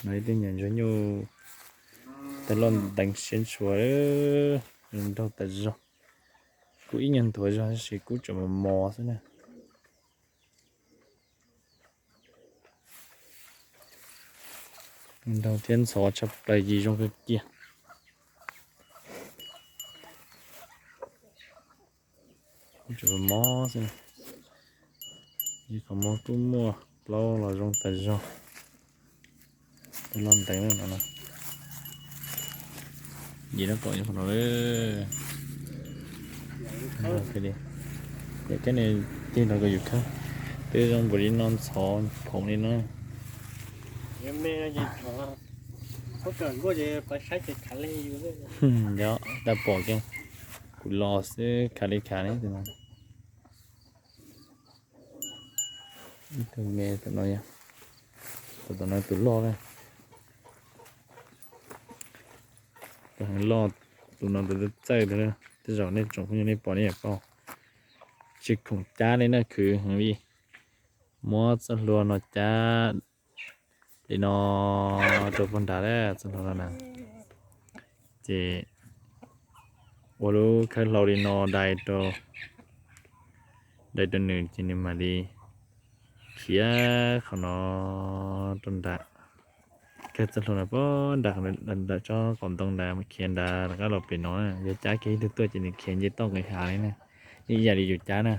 No ib tug nyuam ntsuag nyuj, tawg loj nteev siab ntshua, zoo nraug tas zog. Kub ib nyuag nthuav zog tab sis kub tseem mos mos xwb na. Nraug thiab ntxhov tshaj plaws, yig zoo kawg kiag. Kub tseem mos xwb. Yig qhov muag kuj muaj, plaub los zoo tas zog. Tawg loj nteev no. Yig no kom qhov no li. Yam kab ne ceg no kom yus khawb. Twb zoo npaum li no, ntxhov phoom li no. Yog dab pom kiag kuv los xwb, khav li khav ne. Ib tug me, tus no, tus no tus loj na. Tus heev loj, tus no tus txawj, tej zaum nej tsoom phooj ywg nej pom nej yeej paub. Tsis khoom cab li na, khwv heev li. Muab txoj hlua no cab li no rau puag nrad, txoj hlua no na. Ces ua lub khawb hlau li no dai rau, dai rau nws ces nws mam li khiav qhov no rau nrad. Khawb txoj hlua no puag nrad, nram tsob qos ntoo nrad, khiav nrad rov qab los pem no. Yog cab kiag ib tug tuaj ces nws khiav nce toj nqis hav li na, ib yam li yus cab na.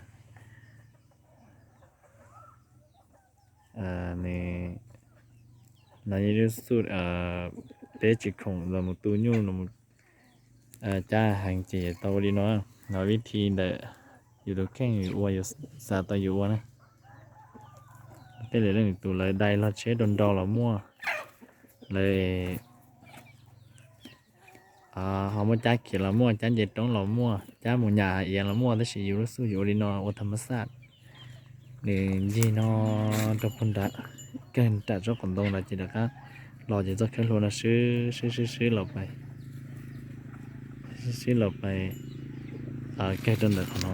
Nws, no yog lub xub peb tsis khoom los mus tu nyuj los cab heev ces tau ua li no. No vib thi ntawm yus tus kheej yus ua, yus xav tau yus ua na. Tej lwm leej lwm tus lawv dai log tsheb rau nrau los muaj, lawv ho muab cab khiav los muaj, cab nce roob los muaj, cab mus nyam hav iav los muaj, tab sis yus lub xub yus ua li no ua tham mas xaj. Nws ncig no rau puag nram, kawg nram tsob qos ntoo ntawd ces rov qab los ces txoj khawb hlua no swb swb swb swb los pais, swb swb los pais kawg rau ntawm qhov no.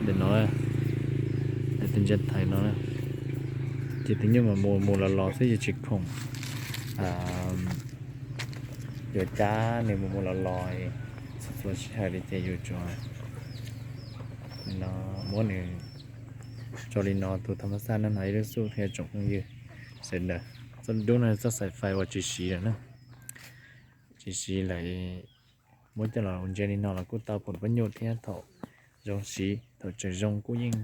Ntawm no, tus ntsia thaiv no, ces tus nyuj mas mus mus los los xwb, yus tsis khoom yuav cab nws mus mus los los txhua txhua sij hawm li ces yus tsuas muab nws tso li no tu tham mas xaj na. No ib lub xub qhia tsoom phooj ywg sawv daws, txoj dub no txoj xaim fais uas tsis siv lawm na, tsis siv lawm. Muab coj los ntsia li no los kuj tau phoom pab nyuj thiab, thaum zoo siv, thaum tseem zoo kuj yeej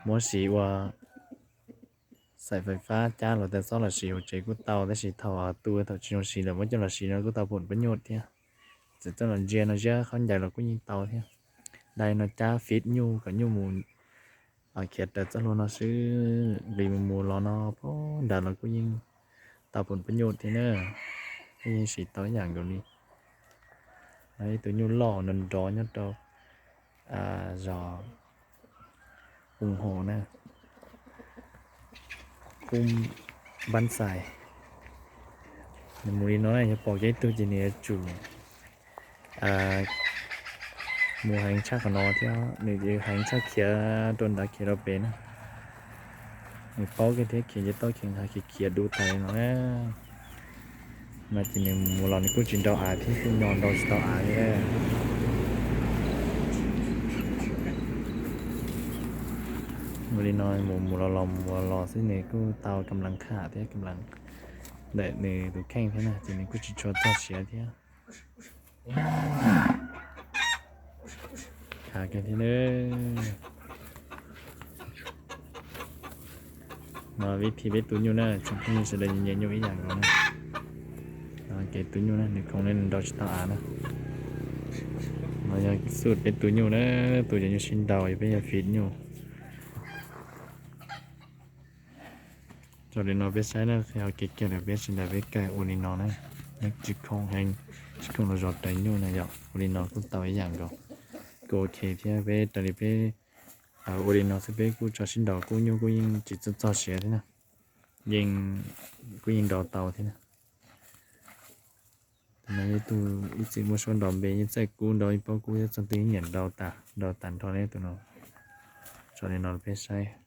muab siv ua xaim fais fab cab los tas xob los siv hauv tsev kuj tau, tab sis thaum tu thaum tsis zoo siv lawm muab coj los siv no kuj tau phoom pab nyuj thiab. Txawm txoj los ntsia no ziab khaub ncaws los kuj yeej tau thiab. Dai no cab fib nyuj kom nyuj mus khiav raws txoj hlua no xwb, nqis mus mus los no puag nrad los kuj yeej tau phoom pab nyuj thiab na. Kuj yeej siv tau ib yam nkaus li. No ib tug nyuj loj nrov nrov nyob rau zos Pum Hos na, Pum Npab Xais. Nws mus li no na, yog pom kiag ib tug ces nws yuav tsum mus heev tshaj qhov no thiab, nws heev tshaj khiav rau nrad khiav rau pem na. Nws paub kiag thiab, khiav nce toj khiav nqis khiav khiav dub tas li no na. No ces nws mus los nws kuj tsis nrau av thiab, kuj nyo nrau tsis tau av li. Ua li no mus mus los los mus los los xwb nws kuj tau kam las kham thiab, kam las ntawm nws tus kheej thiab na, ces nws kuj tsis tshua txog siav thiab. Khav kawg thiab. No vib thi peb tu nyuj na, tsoom phooj ywg sawv daws nyiam nyuj ib yam nkaus na. No kev tu nyuj na, nws khoov li nws nrau tsis tau av na. No yog xub peb tu nyuj na, tu cov nyuj sib nrau, yog peb yog fib nyuj. Tso li no peb saib na, qhia kev kawg lawm peb sawv daws peb kawg ua li no na. Tsis khoom heev, tsis khoom los zov rawv nyuj na yom, ua li no kuj tau ib yam nkaus, kuj ok thiab. Peb raws li peb ua li no xwb peb kuj tso sib nrau kuj nyuj kuj yeej tsis txog txog siav thiab na, yeej kuj yeej nrau tau thiab na. Tus no yog ib tug ib txwm muaj suab nrau npe, yeej txawj kub nrau ib pob kub thiab, txog twg yeej nyiam nrau tas, nrau tas nrho li tus no. Tso li no peb saib.